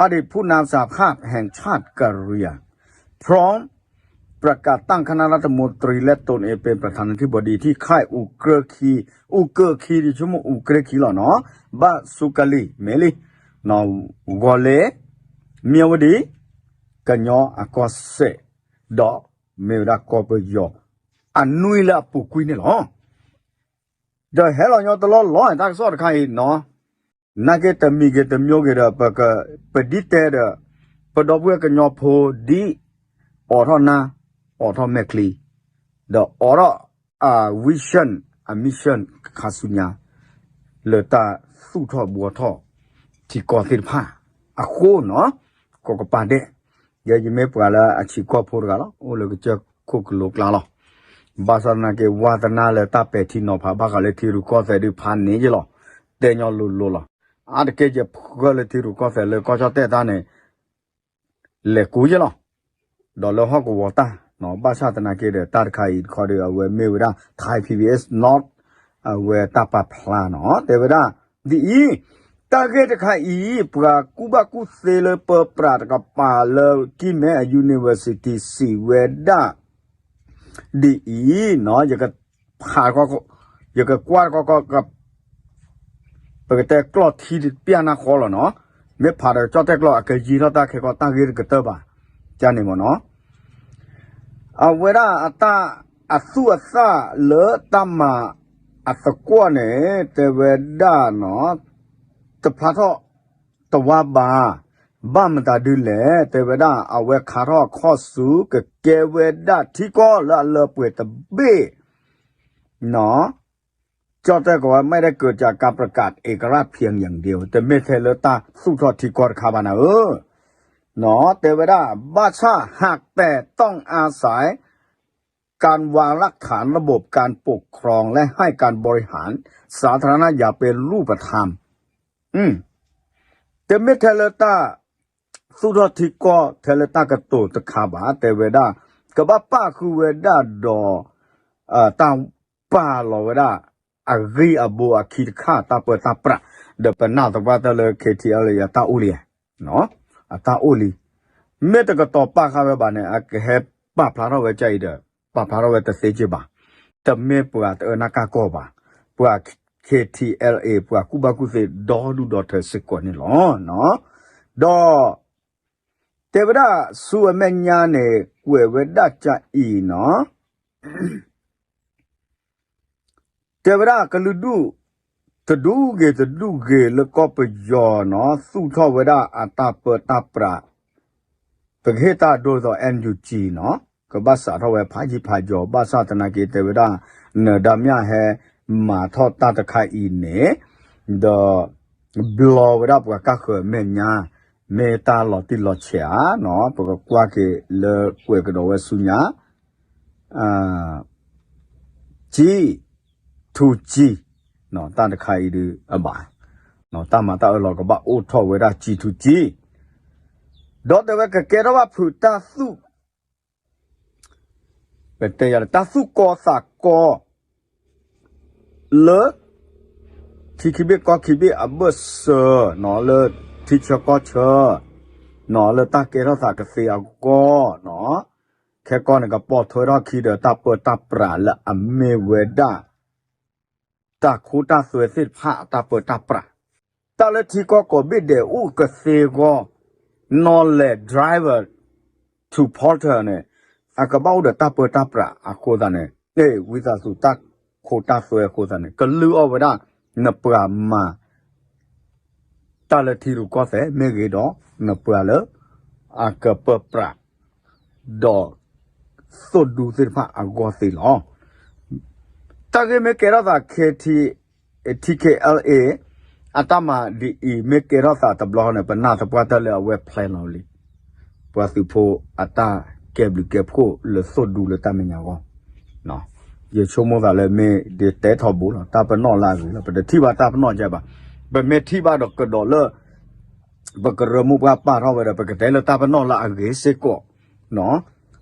อดีตผู้นำสหภาพแห่งชาติกะเหรี่ยง พร้อมประกาศตั้งคณะรัฐมนตรีและตนเองเป็นประธานาธิบดีที่ค่ายอุกเกอร์คี อุกเกอร์คี ဒီးဆိကမိၣ် อุกเกอร์คี လီၤနီၤ ဘၣ်ဆူကလံၤ မ့ၢ်လံ ဂီၤလ့ၤ မၠၣ်ဝတံၣ် ကညီအကီၢ်စဲၣ် ဒီးမ့ၢ်ဝဲဒၣ်ကီၢ်ပယီၤ အနွံလၢအပူၤကွံာ်န့ၣ်လီၤ. ဒီးဟဲလီၤညီတလီၢ်လီၤ တၢ်ကစီၣ်တခါအံၤနီၤ နာ်က့တမံၤဂ့ၤတမံၤဂ့ၤဒီး ပဒ်တဲဒီး ပဒီပုၢ်ဝဲၢ်ကညီဖိဒ် အိးထီၣ်နါ အိးထီၣ်မဲာ်ချံ ဒီးအိးထီၣ်အ vision အ mission ခါဆူညါ လၢတၢ်သူၣ်ထီၣ်ဘှီထီၣ်ထံကီၢ်သ့ၣ်တဖၣ်အဃိနီၤ ကီးကပၤဒဲး ယဲယမ့ၢ်ပှၤလၢအဆံးကီၢ်ဖိတဂၤလီၤ အိၣ်လၢကစၢၢ်ခိၣ်ကလိကျါလီၤ. ဘၣ်ဆၣ်သနာ်က့ ဝါသနာလၢတၢ်ပဲာ်ထံနီၤဖးဘၣ်ဃးလၢထံရူၢ်ကီၢ်သဲးဒုးဖးန့ၢ်ယလီၤ တဲညီလိၤလိၤလီၤ. အါတက့ၢ်ယဖှၢလၢထံရူၢ်ကီၢ်သဲးလၢကီၢ်ကၠီၣ်တဲၣ်တၢ်န့ၣ် လဲၤကူယလီၤ ဒီးလၢဟီၣ်ကဝီၤတၢ် ဘၣ်ဆၣ်သနာ်က့ဒီး တၢ်တခါအံၤတခီဒီး အဝဲမ့ၢ်ဝဲဒၣ် Thai PBS North အဝဲတၢ်ပာ်ဖျါနီၤ တဲဝဲဒၣ် ဒ်အံၤ တၢ်ဂ့ၢ်တခါအံၤ ပှၤကူၣ်ဘၣ်ကူၣ်သ့လၢပၢပြးတကပၤလၢ ကံၢ်မဲ University စံးဝဲဒၣ် ဒ်အံၤနီၤ ယကဖး ယကကွၢ်တခီ ပကတဲကျီၢ်ထံတပျၢ်နၢ်ဃီလီၤနီၤ မ့ၢ်ဖးဒီးကၠီၣ်တဲၣ်ကျီၢ် အကယံာ်ထီၣ်တၢ်ခဲကီး တၢ်ဂ့ၢ်တကတၢၢ်ဘၣ် ကန့ၣ်မ့ၢ်နီၤ အဝဲဒၣ်အတၢ်အသူၣ်အသၣ်လၢတၢ်မၤ အသကွီၢ်န့ၣ် တဲဝဲဒၣ်နီၤ တဖျါထီၣ်တဝါဘၣ် ဘၣ်မတၤဒုလဲၣ် တဲဝဲဒၣ် အဝဲခးထီၣ်အခီၣ်ဆူ ကကဲဝဲဒၣ်ထံကီၢ်လၢအလၢပှဲၤတဘ့ၣ်နီၤ ကၠီၣ်တဲၣ်ကီးဝဲ ไม่ได้เกิดจากการประกาศเอกราชเพียงอย่างเดียว တမ့ၢ်ထဲလၢတၢ်သူၣ်ထီၣ်ထံကီၢ်တခါဘၣ်နၤဧၢ နီၤ တဲဝဲဒၣ် ဘၣ်ဆၣ် หากแต่ต้องอาศัย การวางรากฐานระบบการปกครอง และให้การบริหารสาธารณะอย่างเป็นรูปธรรม တမ့ၢ်ထဲလၢတၢ်သူၣ်ထီၣ်ထံကီၢ် ထဲလၢတၢ်ကတိၤတခါဘၣ် တဲဝဲဒၣ် ကဘၣ်ပာ်ဃုာ်ဝဲဒၣ်ဒီး တၢ်ပာ်လီၤဝဲဒၣ် အဂံၢ်အဘါအခံတခါ တၢ်ပၢတၢ်ပြး ဒီးပနာ်သပှၢ်တၢၢ်လၢ KTLA အတၢ်အိၣ်လံ အတၢ်အိၣ်လံ မ့ၢ်တကတီၤပာ်ဃာ်ဝဲဘၣ်န့ၣ် အကဟဲပာ်ဖျါထီၣ်ဝဲကအံၤဒီး ပာ်ဖျါထီၣ်ဝဲတသ့က့ဘၣ် တမ့ၢ်ပှၤတအၢနၢ်ကၢ်ကီၢ်ဘၣ် ပှၤ KTLA ပှၤကူၣ်ဘၣ်ကူၣ်သ့ဒီဒူၣ်ဒီထၢစ့ၢ်ကီးန့ၣ်လီၤ. ဒီး တဲဝဲဒၣ်ဆူအမဲာ်ညါန့ၣ် ကွဲးဝဲဒၣ်ကအံၤနီၤ တဲဝဲဒၣ်ကလုာ်ဒူၣ် တဒူၣ်ဂ့ၤတဒူၣ်ဂ့ၤလၢကီၢ်ပယီၤနီၤ သူၣ်ထီၣ်ဝဲဒၣ်အတၢ်ပၢတၢ်ပြး ပကဟ့ၣ်တၢ်ဒိသိး NUG နီၤ ကဘၣ်စးထီၣ်ဝဲဖးယံၤဖးယီၤ ဘၣ်ဆၣ်သနာ်က့တဲဝဲဒၣ် နဒါမြဟဲမၤထီၣ်တၢ်တခါအံၤန့ၣ် ဒီး ဘျီဝဲဒၣ်ပှၤကၢ်ဃၢၤအမဲာ်ညါ မ့ၢ်တၢ်လီၤတံၢ်လီၤဆဲးဧါနီၤ ပကကွၢ်က့ၤလၢကွဲးကဒီးဝဲဆူညါ ကၠံ ထူကၠံ တၢ်တခါအံၤဒုးအဘၣ် တၢ်မၤတၢ်အၢၣ်လီၤကဘၣ်အိၣ်ထီၣ်ဝဲဒၣ်ကၠံထူကၠံ ဒီးတဲဝဲကကဲထီၣ်ဘၣ်ဖုးတၢ်သူၣ် ပတဲယၤလၢတၢ်သူၣ်ကီသးကီ လၢ ထံခံဘ့ၣ်ကီၢ်ခံဘ့ၣ်အဘၢၣ်စၢၤ နီၤ လၢထံဆၢကီၢ်ဆၢ နီၤ လၢတၢ်ကဲထီၣ်သးကသ့အဂီၢ် နီၤ ခဲကီၢ်န့ၣ် ကပိာ်ထွဲထီၣ်ခံဒီးတၢ်ပၢတၢ်ပြးလၢအမ့ၢ်ဝဲဒၣ် တၢ်ခိတၢ်သွဲသ့ၣ်တဖၣ်အတၢ်ပၢတၢ်ပြး တၢ်လၢထံကီၢ်ကိးဘ့ၣ်ဒဲးအိၣ်ကသ့အဂီၢ် knowledge driver to power န့ၣ် အကဘၣ်အိၣ်ဒီးတၢ်ပၢတၢ်ပြးအဃိသတးန့ၣ် ဝံသးစူၤတၢ်ခိတၢ်သွဲအဃိသတးန့ၣ် ကလုၢ်အီၣ်ဝဲဒၣ် နပှၤမၤ တၢ်လၢထံရူၢ်ကီၢ်သဲးမ့ၢ်ဂ့ၤဒီး နပှၤလၢ အကပၢပြး ဒီး သိၣ်ဒူသ့ၣ်တဖၣ်အဂီၢ်သ့လီၤ. တၢ်ဂ့ၢ်မ့ၢ်ကဲထီၣ်သး ထံခ့အဲလ်အ့ အတၢ်မၤဒ်အံၤ မ့ၢ်ကဲထီၣ်သးတဘျီန့ၣ် ပနၢ်သပှၢ်တၢၢ်လၢအဝဲ plan လီၤလံ ပှၤသုးဖိအတၢ်ကဲဘျုးကဲဖှိၣ်လၢသိၣ်ဒူလၢတၢ်မဲာ်ညါအဂီၢ် ယဆိကမိၣ်သးလၢမ့ၢ်ဒ်တဲထီဘိလီၤ တၢ်ပနီၣ်လၢအဂ့ၤလီၤ ပတထံၣ်ဘၣ်တၢ်ပနီၣ်ကဲဘၣ် ပမ့ၢ်ထံၣ်ဘၣ်ဒီးကဒီးလၢ ပကရၢမိၢ်ပှၢ်ပာ်ထီၣ်ဝဲဒီး ပကတဲလၢတၢ်ပနီၣ်လၢအဂ့ၤစ့ၢ်ကီး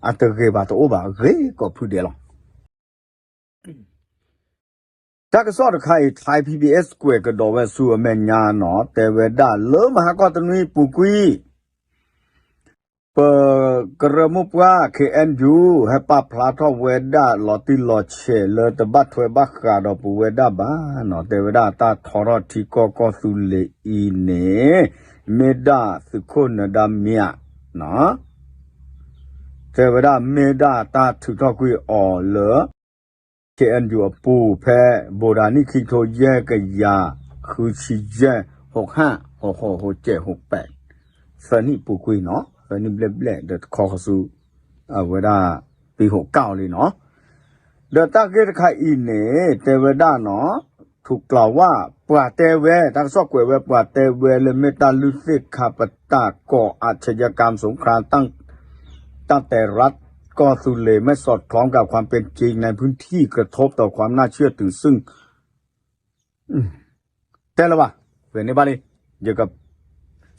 အတဂ့ၤဘၣ်တအိၣ်ဘၣ် ဂ့ၤကိးဖုဒဲးလီၤ. တၢ်ကစီၣ်တခါအံၤ Thai PBS ကွဲးကဒီးဝဲဆူအမဲာ်ညါနီၤ တဲဝဲဒၣ်လၢမဟါကီၢ်တနွံပူၤကွံာ် ပကရၢမိၢ်ပှၢ် ခ့ၣ်အဲၣ်ယူၣ် ဟဲပာ်ဖျါထီၣ်ဝဲဒၣ်လီၤတံၢ်လီၤဆဲးလၢတဘၣ်ထွဲဘၣ်ဃးဒီးပဝဲဒၣ်ဘၣ်နီၤ တဲဝဲဒၣ်တၢ်ထီထီၣ်ထံကီၢ်ကီၢ်သူလ့ၤအံၤန့ၣ် မ့ၢ်ဒၣ်သုးခိၣ်နၢၤဒါမံၤဧါ တဲဝဲဒၣ်မ့ၢ်ဒၣ်တၢ်ထုးထီၣ်ကွံာ်အီၤလၢ ခ့ၣ်အဲၣ်ယူၣ်အပူၤ ဖဲဘိးဒၣ်နံၣ်ခံကထိယဲၢ်ကယၤ ဃုဆံယဲၢ် ဟိးဃၣ် ဟိးဃိး ဟိးကဲး ဟိးပဲး သၢနံၣ်ပူၤကွံာ်နီၤ သၢနံၣ်ဘျဲၣ်ဘျဲၣ် ဒီးတခီဃီၤဆူ အဝဲဒၣ် ပံဟိးကၣ်အီၤလံနီၤ ဒီးတၢ်ဂ့ၢ်တခါအံၤန့ၣ် တဲဝဲဒၣ်နီၤ ထူးကျးဝၣ် ပှၤတဲဝဲ တၢ်ကစီၣ်ကွဲးဝဲ ပှၤတဲဝဲလၢမ့ၢ်တၢ်လုၢ်သ့ၣ်ခါပတာ်ကီး อาชญากรรมสงคราม ตั้งแต่รัฐกอสุเหร่ไม่สอดคล้องกับความเป็นจริงในพื้นที่ กระทบต่อความน่าเชื่อถือซึ่ง တဲလၢၤဘၣ် ဝဲန့ၣ်ဘၣ်လံ ယက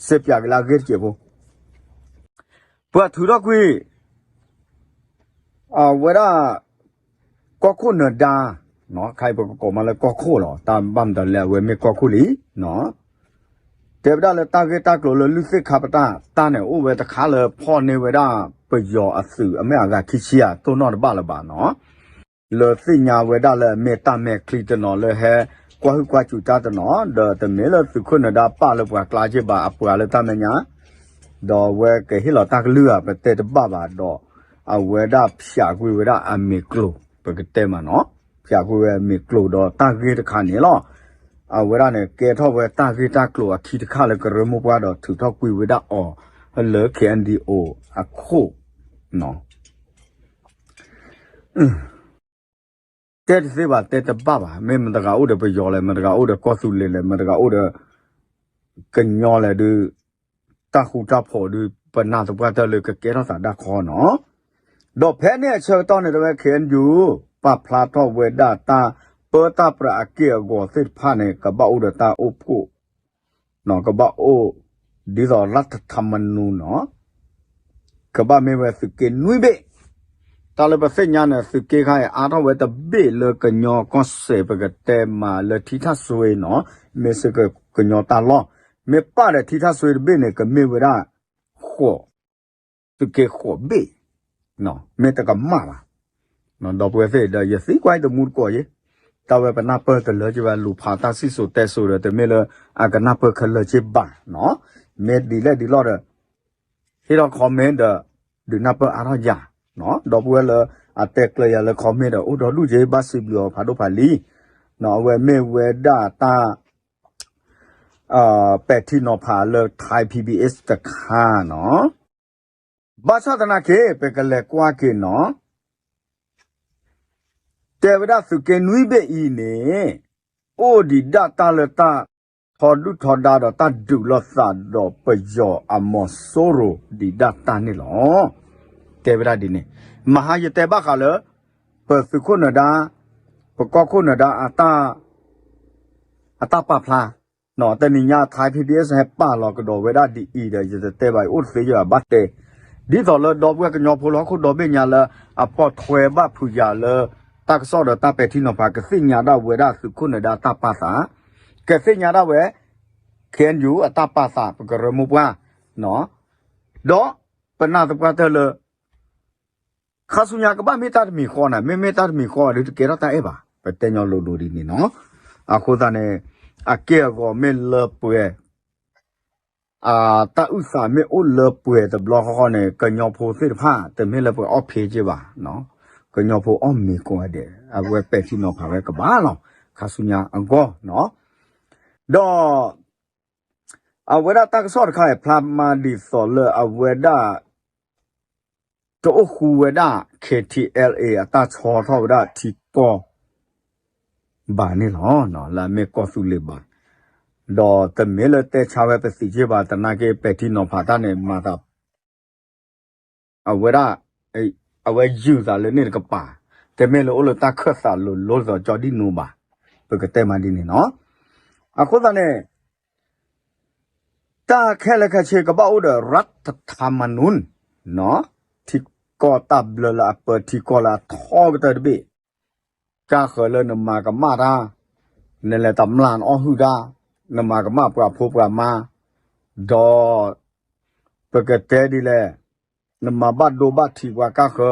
စ့ပၠးက့ၤလၢအဂ့ၢ်တစဲးဖိ ပှၤထုးထီၣ်ကွံာ် အဝဲဒၣ် ကီၢ်ခိၣ်နၢၤဒါ ခါအံၤပကကိးမးလၢကီၢ်ခိၣ်လီၤ တၢ်ဘၣ်မတၤလဲၣ် အဝဲမ့ၢ်ကီၢ်ခိၣ်လံ တဲဝဲဒၣ်လၢတၢ်ဂ့ၢ်တၢ်ကျိၤလၢလုၢ်သ့ၣ်ခါပတာ်တၢ်န့ၣ် အိၣ်ဝဲတခါလၢဖီၣ်န့ၢ်ဝဲဒၣ်ပယီၤအသုးအမဲာ်အဂၤခံဆံဧါ တိၢ်နီၣ်တဘၣ်လၢၤဘၣ်နီၤ လၢသ့ၣ်ညါဝဲဒၣ်လၢအမ့ၢ်တၢ်မဲာ်ချံတနီၤလၢဟဲ ကွၢ်ဟုၣ်ကွၢ်စူၤတၢ်တနီၤ ဒီးတမ့ၢ်လၢသုးခိၣ်နၢၤဒါပာ်လၢပှၤကျါက့ဘၣ် အပှၤလၢတၢ်မဲာ်ညါ ဒီးအဝဲကဟ့ၣ်လီၤတၢ်ကလုၢ်ဧါ ပတဲတဘၣ်ဘၣ်ဒီး အဝဲဒၣ်ဖျးကွံာ်ဝဲဒၣ်အမ့ၢ်ကျိၤ ပကတဲမးနီၤ ဖျးကွံာ်ဝဲအမ့ၢ်ကျိၤဒီးတၢ်ဂ့ၢ်တခါန့ၣ်လီၤ အဝဲဒၣ်န့ၣ် ကဲထီၣ်ဝဲတၢ်ဂ့ၢ်တၢ်ကျိၤအခံတခါလၢကရၢမိၢ်ပှၢ်ဒီးထုးထီၣ်ကွံာ်ဝဲဒၣ်အီၤ လၢ ခ့ၣ်အဲၣ်ယူၣ် အခိၣ် တဲတသ့ဘၣ် တဲတဘၣ်ဘၣ် မ့ၢ်မတၤဂၤအိၣ်ဒီးပယီၤလဲၣ် မတၤဂၤအိၣ်ဒီးကီၢ်သူလ့ၤလဲၣ် မတၤဂၤအိၣ်ဒီး ကညီလဲၣ်ဒုး တၢ်ဃူတၢ်ဖိးဒုး ပနၢ်သပှၢ်တၢၢ်လၢကကဲထီၣ်သးဒၣ်ခီနီၤ ဒီးဖဲန့ၣ်အဆၢကတီၢ်န့ၣ် တဲဝဲ ခ့ၣ်အဲၣ်ယူၣ် ပာ်ဖျါထီၣ်ဝဲဒၣ်တၢ်ပၢတၢ်ပြးအက့ၢ်အဂီၤသ့ၣ်တဖၣ်န့ၣ် ကဘၣ်အိၣ်ဒီးတၢ်အိၣ်ဖှိၣ် ကဘၣ်အိၣ် ဒ်သိး รัฐธรรมนูญ နီၤ ကဘၣ်မ့ၢ်ဝဲသုးက့နွံဘ့ၣ် တၢ်လၢပသ့ၣ်ညါန့ၣ် သုးက့ခါအံၤ အါထီၣ်ဝဲတဘ့ၣ်လၢကညီကီၢ်စဲၣ် ပကတဲမးလၢထံထၣ်စွ့နီၤ မ့ၢ်စ့ၢ်ကီးကညီတၢ်လီၢ် မ့ၢ်ပာ်ဒီးထံထၣ်စွ့တဘ့ၣ်န့ၣ် ကမ့ၢ်ဝဲဒၣ် ဃိး သုးက့ဃိးဘ့ၣ် မ့ၢ်တကမၣ်ဘၣ် ဒီပုၢ်ဝဲၢ်သ့ၣ်ဒီး ယသံကွၢ်တမူတကိးယဲ တၢ်ဝဲပနၢ်ပၢၢ်တလၢက့ဘၣ် လူၤဖးတၢ်စံၣ်စိၤတဲစိၤဒီး တမ့ၢ်လၢအကနၢ်ပၢၢ်ခဲလၢာ်က့ဘၣ်နီၤ မ့ၢ်ဒ်လဲၣ်ဒ်လဲၣ်ဒီး ဟ့ၣ်ထီၣ် comment ဒီး ဒုးနၢ်ပၢၢ်အါထီၣ်ယၤ ဒီပုၢ်ဝဲၢ်လၢအတဲကျၢၤယၤလၢ comment ဒီး အိၣ်ဒီဒူၣ်က့ ဘၣ်စံးဘျုးအီၤဖးဒိၣ်ဖးလံၤ အဝဲမ့ၢ်ဝဲဒၣ်တၢ် ပဲာ်ထံနီၤဖးလၢ Thai PBS တခါနီၤ. ဘၣ်ဆၣ်သနာ်က့ ပကလဲၤကွၢ်က့ၤနီၤ, တဲဝဲဒၣ်သုးက့နွံဘ့ၣ်အံၤန့ၣ် အိၣ်ဒံးဒၣ်တၢ်လၢတၢ်ထီဒုၣ်ထီဒါဒီးတၢ်ဒုးလိာ်သးဒီးပယီၤအမီၤစိရိၤဒံးဒၣ်တၢ်န့ၣ်လီၤ. တဲဝဲဒၣ်ဒ်န့ၣ်, မဟါယတဲဘၣ်ဃးလၢ ပသုးခိၣ်နၢၤဒါ, ပကီၢ်ခိၣ်နၢၤဒါ အတၢ်ပာ်ဖျါ, တနံၤညါ Thai PBS ဟဲပာ်လီၤကဒီးဝဲဒၣ်ဒ်အံၤဒီး ယတတဲဘၣ် အိၣ်တသ့ယဘၣ် ဘၣ်တဲ, ဒ်သိးလၢဒီပုၢ်ဝဲၢ်ကညီဖိလၢဟီၣ်ခိၣ်ဒီဘ့ၣ်ညါလၢ အပိာ်ထွဲဘၣ်ဖုးယၤလၢ တၢ်ကစီၣ်ဒီးတၢ်ပဲာ်ထံနီၤဖး ကသ့ၣ်ညါဒၣ်ဝဲဒၣ်သုးခိၣ်နၢၤဒါတၢ်ပာ်သး, ကသ့ၣ်ညါဒၣ်ဝဲ KNU အတၢ်ပာ်သး ပကရၢမိၢ်ပှၢ်, ဒီးပနာ်သပှၢ်တၢၢ်လၢ ခါဆူညါကဘၣ်မ့ၢ်တၢ်တမံၤဃီန့ၣ်, မ့မ့ၢ်တၢ်တမံၤဃီဒီးတကဲထီၣ်တၢ်အဲၣ်ဘၣ်, ပတဲညီလိၤလိၤဒ်န့ၣ်နီၤ. အဃိသတးန့ၣ် အက့ၢ်အဂီၤမ့ၢ်လၢပှဲၤ, အတၢ်အုၣ်သးမ့ၢ်အိၣ်လၢပှဲၤတဘျီဃီဃီန့ၣ် ကညီဖိသ့ၣ်တဖၣ် တမ့ၢ်လၢပှဲၤအီၣ်ဖ့က့ဘၣ်, ကညီဖိအီၣ်မ့ၤကိးဂၤဒဲး အဝဲပဲာ်ထံနီၤဖးဝဲကဘၣ်လီၤ, ခါဆူညါအဂီၢ်နီၤ. ဒီး အဝဲဒၣ်တၢ်ကစီၣ်တခါအံၤ ဖျါမးဒ်သိးလၢအဝဲဒၣ် တအိၣ်ဃူဝဲဒၣ် KTLA အတၢ်ဆီထီၣ်ဝဲဒၣ်ထံကီၢ် ဘၣ်န့ၣ်လီၤ, လၢအမ့ၢ်ကီၢ်သူလ့ၤဘၣ်, ဒီးတမ့ၢ်လၢတဲဆါဝဲပသံးက့ဘၣ်, သနာ်က့ပဲာ်ထံနီၤဖးတၢ်န့ၣ် မၤသး အဝဲဒၣ်, အဝဲယုၢ်သးလၢန့ၣ်တကပၤ, တမ့ၢ်လၢအိၣ်လၢတၢ်ခၢၣ်သးလိၤလိၤဒ်သိးကၠီဒံၣ်နိဘၣ်, ပကတဲမးဒ်န့ၣ်နီၤ. အဃိသတးန့ၣ် တၢ်ခဲလၢာ်ခဲဆ့ကဘၣ်အိၣ်ဒီး ရၢၣ်ထထၣ်မနူၣ်, ထံကီၢ်တၢ်ဘျၢလၢအပၢထံကီၢ်လၢအထီကတၢၢ်တဘ့ၣ်, ကါဃၢၤလၢနမၤကမၣ်တၢ်, နလဲၤတမျၢ်နအီၣ်ဟုၣ်တၢ်, နမၤကမၣ်ပှၤဖိပှၤမါ, ဒီး ပကတဲဒ်လဲၣ်, နမၤဘၣ်ဒိဘၣ်ထံးပှၤကါဃၢၤ,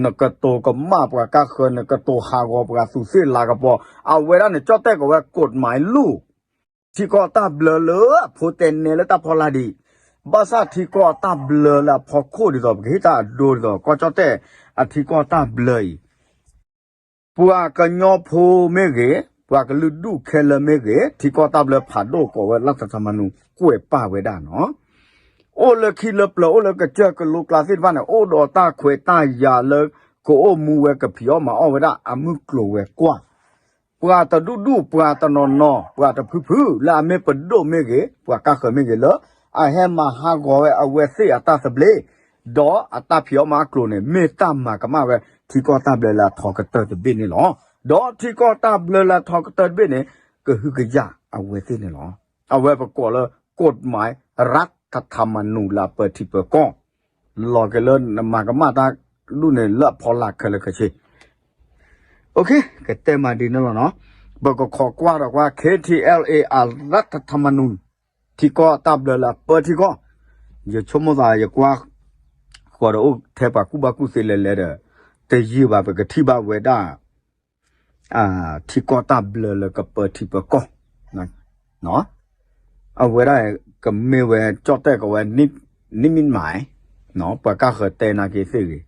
နကတိၤကမၣ်ပှၤကါဃၢၤ, နကတိၤဟးဂီၤပှၤသူးသ့ၣ်လၤကပီၤ, အဝဲဒၣ်န့ၣ် ကၠီၣ်တဲၣ်ကီးဝဲ ကီၢ်မၤလူၢ်, ထံကီၢ်တၢ်ဘျၢလၢအဖိတဲနဲလၢတၢ်ဖီလာ်ဒံး, ဘၣ်ဆၣ်ထံကီၢ်တၢ်ဘျၢလၢအဖီခိၣ်ဒ်သိး ပကဟ့ၣ်တၢ်အဒိဒ်သိး ကီၢ်ကၠီၣ်တဲၣ်အထံကီၢ်တၢ်ဘျၢအံၤ ပှၤကညီဖိမ့ၢ်ဂ့ၤ, ပှၤကလုာ်ဒူၣ်ခဲလၢာ်မ့ၢ်ဂ့ၤ, ထံကီၢ်တၢ်ဘျၢဖးဒိၣ်ကီးဝဲ ရၢၣ်ထထၣ်မနူၣ် ကွဲးပာ်ဝဲဒၣ်နီၤ. အိၣ်လၢခံလၢပျၢၤ အိၣ်လၢကစၢၢ်ကလိကျါသ့ၣ်တဖၣ်န့ၣ် အိၣ်ဒီးတၢ်ခွဲးတၢ်ယာ်လၢ ကအိၣ်မူဝဲကဖံးအီၣ်မၤအီၣ်ဝဲဒၣ်အမုၢ်ကျိၤဝဲၤကွာ် ပှၤတဒူၣ်ဒူၣ် ပှၤတနီၤနီၤ ပှၤတဖုဖု လၢအမ့ၢ်ပဒိၣ်မ့ၢ်ဂ့ၤ ပှၤကါဃၢၤမ့ၢ်ဂ့ၤလၢ အဟဲမၤဟးဂီၤဝဲအဝဲသ့ၣ်အတၢ်သဘျ့, ဒီးအတၢ်ဖံးအီၣ်မၤအီၣ်ကျိၤန့ၣ် မ့ၢ်တၢ်မၤကမၣ်ဝဲ ထံကီၢ်တၢ်ဘျၢလၢအထီကတၢၢ်တဘ့ၣ်န့ၣ်လီၤ. ဒီးထံကီၢ်တၢ်ဘျၢလၢအထီကတၢၢ်တဘ့ၣ်န့ၣ် ကဟုကယာ်အဝဲသ့ၣ်န့ၣ်လီၤ. အဝဲပကိးလၢ ကီၢ်မၤရၢၣ်ထထၣ်မနူၣ်လၢအပၢထံပၢကီၢ် လီၤက့ၤလၢနမၤကမၣ်တၢ်ဒ်န့ၣ်လၢအဖီလာ်ခဲလၢာ်ခဲဆ့ ကတဲမးဒ်န့ၣ်လီၤနီၤ. ပကခိးကွၢ်ဒီးကွၢ် KTLA အရၢၣ်ထထၣ်မနူၣ် ထံကီၢ်တၢ်ဘျၢလၢအပၢထံကီၢ်, ယဆိကမိၣ်သးယကွၢ် ဃီဒီးအိၣ်ထဲပှၤကူၣ်ဘၣ်ကူၣ်သ့လဲၤလဲၤဒီး တယံာ်ဘၣ် ပကထံၣ်ဘၣ်ဝဲဒၣ် ထံကီၢ်တၢ်ဘျၢလၢကပၢထံပၢကီၢ် အဝဲဒၣ်ကမ့ၢ်ဝဲကၠီၣ်တဲၣ်ကီးဝဲ နံၣ်မံၣ်မး, ပှၤကါဃၢၤတဲနာ်က့ၤသ့ၣ်ဂ့ၤ,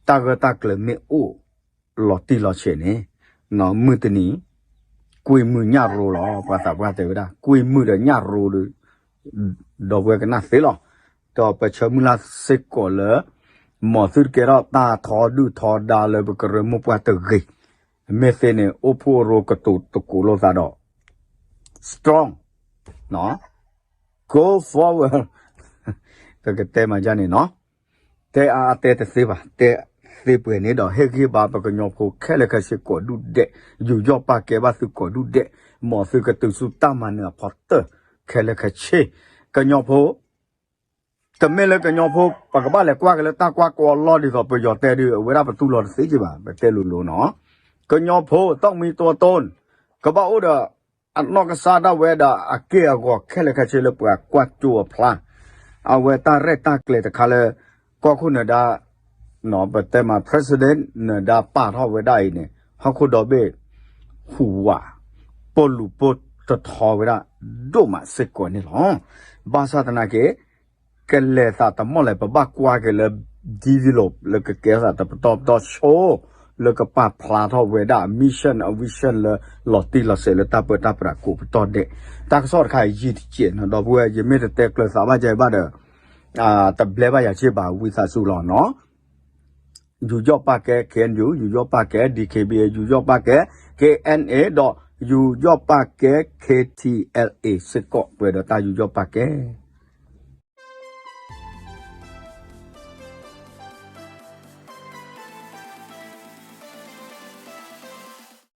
တၢ်ဂၢၢ်တၢ်ကျၢၤမ့ၢ်အိၣ်လီၤတံၢ်လီၤဆဲးန့ၣ်, မုၢ်တနံၤ ကွံာ်မုၢ်ညၣ်ရိၤလီၤ. ပှၤသးပှၢ်တဲဝဲဒၣ် ကွံာ်မုၢ်ဒီးညၣ်ရိၤဒီး ဒီပုၢ်ဝဲၢ်ကနၣ်သ့လီၤ. ဒီးပဆၢမုၢ်လၢ်စ့ၢ်ကီးလၢ မ်သုတကဲထီၣ်တၢ်ထီဒုၣ်ထီဒါလၢပကရၢမိၢ်ပှၢ်တဂ့ၤ, မ့ၢ်သ့န့ၣ် အိၣ်ဖှိၣ်အရိကတိၤတကိးလိာ်သးဒီး strong, go forward, ပကတဲမးဒ်န့ၣ်နီၤ. တဲအါအါတဲတသ့ဘၣ်, တဲသ့ပှဲၤန့ၣ်ဒီး ဟ့ၣ်ဂံၢ်ဘါပကညီဖိခဲလၢာ်ခဲဆ့ကိးဒူၣ်ဒဲး, ယူးယီၣ်ပာ်ကဲဘၣ်သုကိးဒူၣ်ဒဲး, မ်သုကတုၤဆူတၢ်မၤနၢၤအဖီတၢၢ်ခဲလၢာ်ခဲဆ့, ကညီဖိ တမ့ၢ်လၢကညီဖိ ပကဘၣ်လဲၤကွၢ်က့ၤလၢတၢ်ကွၢ်ကီလီၢ်ဒ်သိးပယီၤတဲဒုး အဝဲဒၣ်ပတူၢ်လိာ်တသ့က့ဘၣ်, ပတဲလိၤလိၤနီၤ. ကညီဖိ တၢ်မံၤတိတိ ကဘၣ်အိၣ်ဒီး အနီၢ်ကစၢ်ဒၣ်ဝဲဒီးအက့ၢ်အဂီၤခဲလၢာ်ခဲဆ့လၢပှၤကွၢ်ကၠိအဖျါ, အဝဲတၢ်ရဲၣ်တၢ်ကျဲၤတခါလၢ ကီၢ်ခိၣ်နၢၤဒါ ပတဲမး President နၢၤဒါပာ်ထီၣ်ဝဲဒၣ်အံၤန့ၣ် ဟီၣ်ခိၣ်ဒီဘ့ၣ် ဟူးဝး ပိာ်လူၤပိာ်တထီဝဲဒၣ် ဒိၣ်မးစ့ၢ်ကီးန့ၣ်လီၤ. ဘၣ်ဆၣ်သနာ်က့ ကလဲၤသးတမီၢ်လဲၣ် ပဘၣ်ကွၢ်က့ၤလၢ develop လၢကကဲထီၣ်သးတပတီၢ်ပတီၢ်ဆိ လၢကပာ်ဖျါထီၣ်ဝဲဒၣ် mission အ vision လၢလီၤတံၢ်လီၤဆဲးလၢတၢ်ပၢတၢ်ပြးကိးပတီၢ်ဒဲး. တၢ်ကစီၣ်တခါအံၤယံာ်တစဲးနီၤ ဒီပုၢ်ဝဲၢ် ယမ့ၢ်တတဲကျၢၤသးဘၣ်ကဘၣ်ဒီး တဘျဲဘၣ်ယၤစ့ၢ်ဘၣ် ဝံသးစူၤလီၤနီၤ. ယူးယီၣ်ပာ်ကဲ K N U, ယူးယီၣ်ပာ်ကဲ D K B A, ယူးယီၣ်ပာ်ကဲ K N A ဒီး ယူးယီၣ်ပာ်ကဲ K T L A စ့ၢ်ကီး ပှဲၤဒီးတၢ်ယူးယီၣ်ပာ်ကဲ